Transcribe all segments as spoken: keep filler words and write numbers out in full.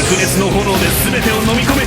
灼熱の炎で全てを飲み込め。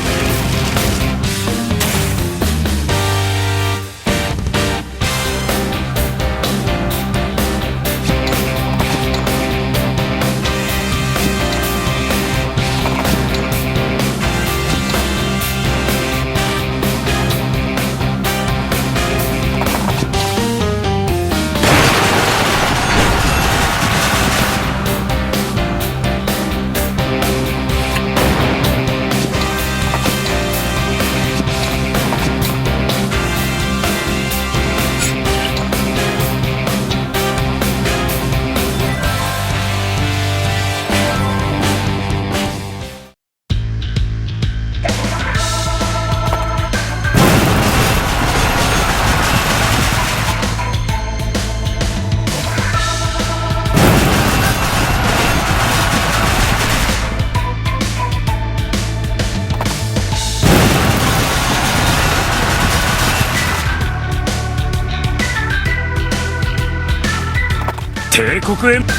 帝国へ。 「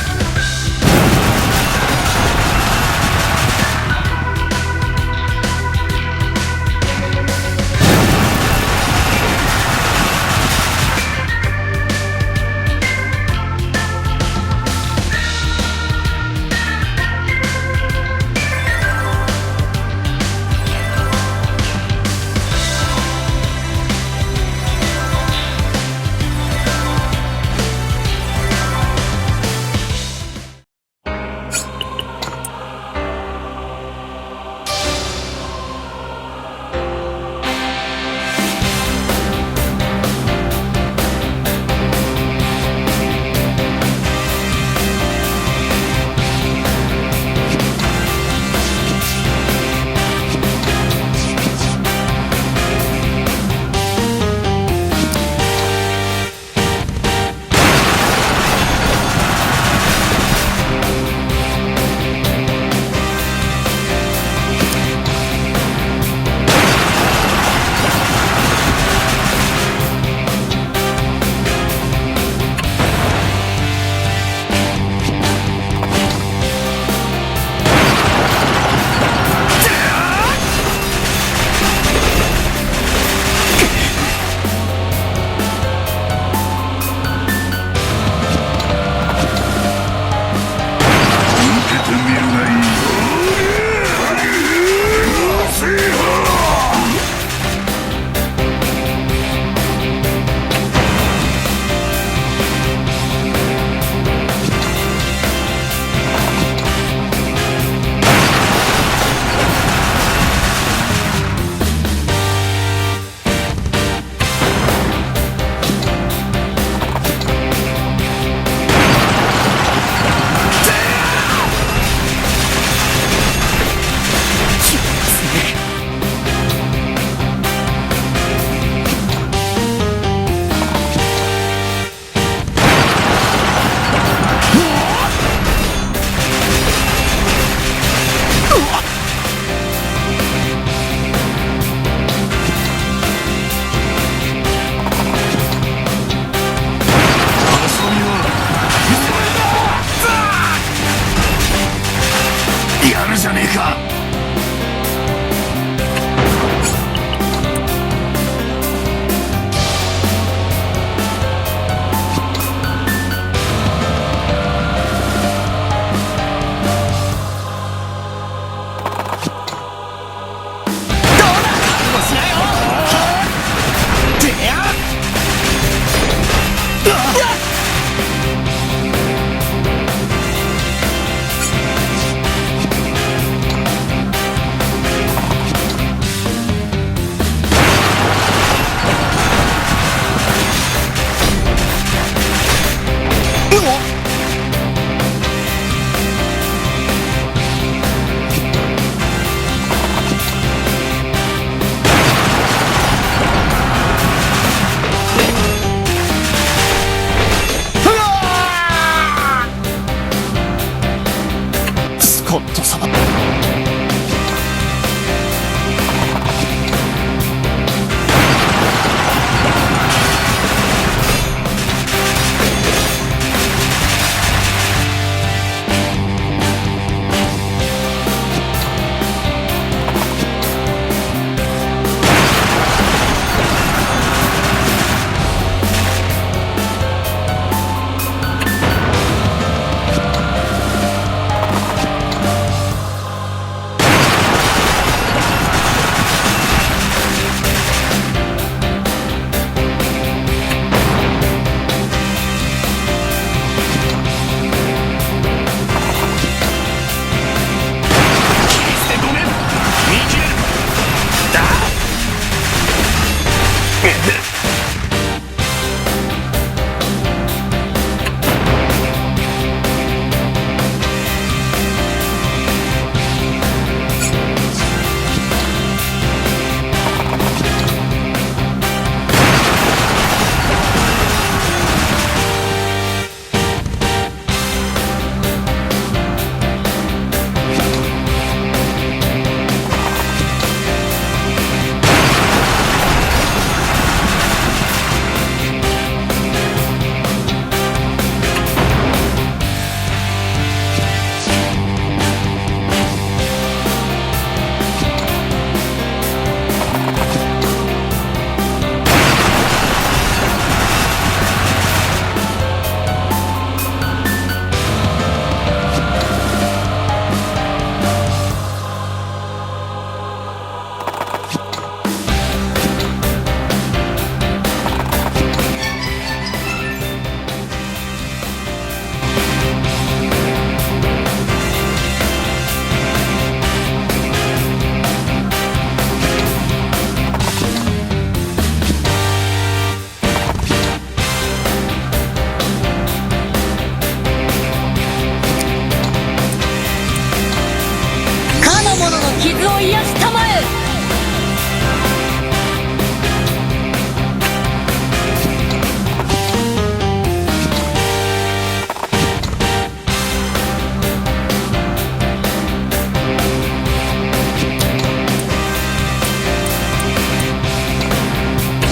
傷を癒したまえ。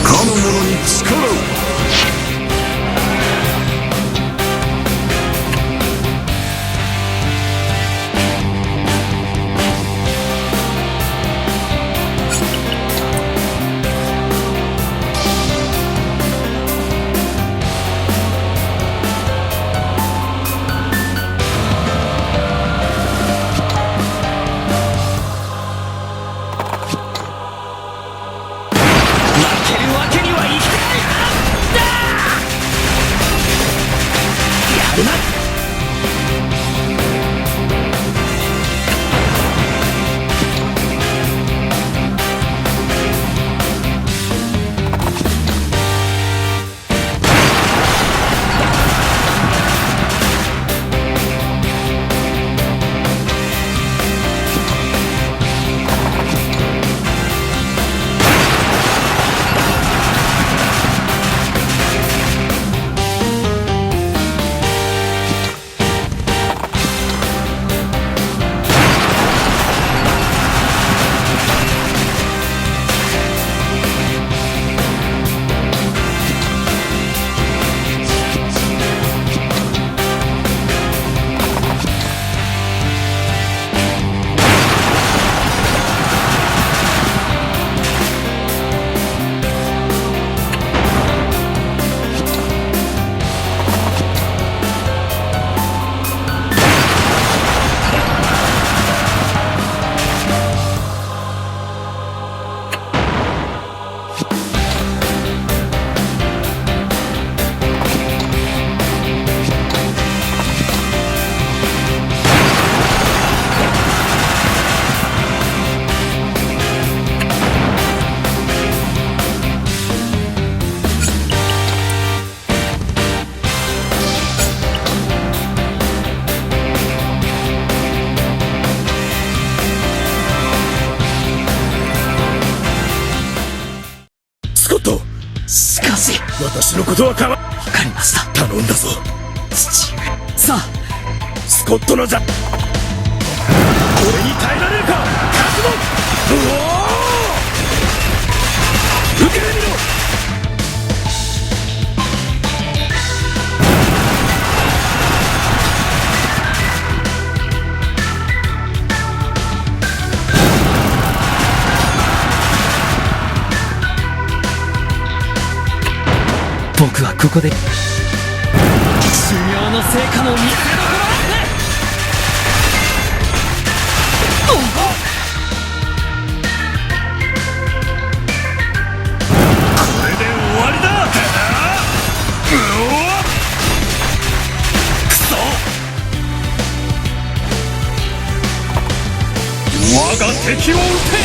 かの者に力を。負けるわけにはいかない！やるな！スコット！しかし、私のことはかわ、わかりました。頼んだぞ。父上。さあ。スコットのじゃ、俺に耐えられるか？勝つぞ！うおー！受けてみろ！僕はここで修行の成果の見せ所だ！これで終わりだ！うお！くそ！ 我が敵を討て！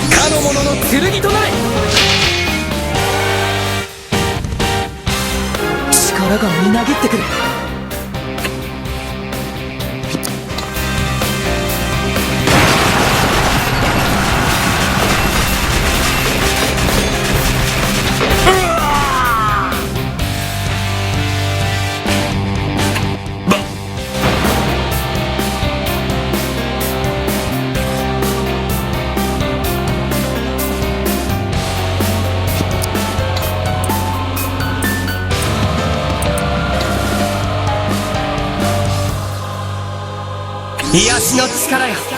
かの者の剣となれ！ 力がみなぎってくる。 癒しの力よ。